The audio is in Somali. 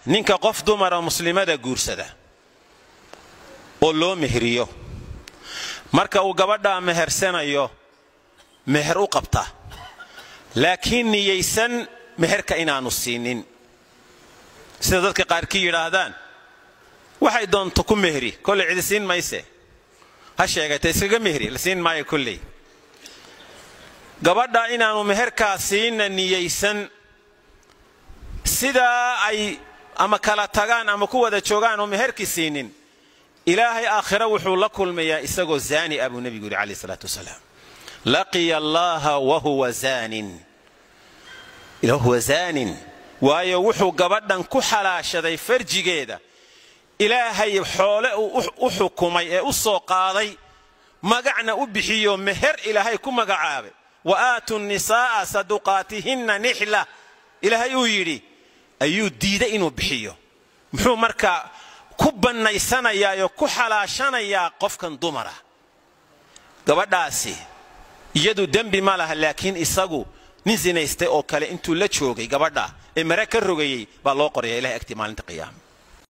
Ninka qof dumara muslimada guursada oo loo mehriyo, marka uu gabadhaa mehersanayo meher u qabta, laakiin niyaysan meherka inaanu siinin, sida dadka qaarkii yidhaahdaan, waxay doonto ku mehri, kolley cidi siin mayse, ha sheegata iskaga mehri, la siin maayo kolley. Gabadha inaanu meherkaa siinna niyaysan, sidaa ay ama kala tagaan ama ku wada joogaan oo meherkii siinin, Ilaahay aakhiro wuxuu la kulmayaa isagoo zaani ah, buu nebigu yidhi calayhi salaatu wasalaam. Laqiya Allaha wahuwa zaanin, wahuwa zaanin. Waayo, wuxuu gabadhan ku xalaashaday farjigeeda. Ilaahay xoole uu u xukumay ee u soo qaaday, magacna u bixiyo, meher Ilaahay ku magacaabay, "Wa aatu nisaa'a saduqaatihinna nixla," Ilaahay uu yidhi, ayuu diiday inuu bixiyo. Muxuu markaa ku bannaysanayaa oo ku xalaashanayaa qofkan dumara? Gabadhaasi iyadu dembi ma laha, laakiin isagu nin sinaystay oo kale intuu la joogay gabadha ee mare ka rogayey baa loo qoraya Ilahay agtii maalinta qiyaama.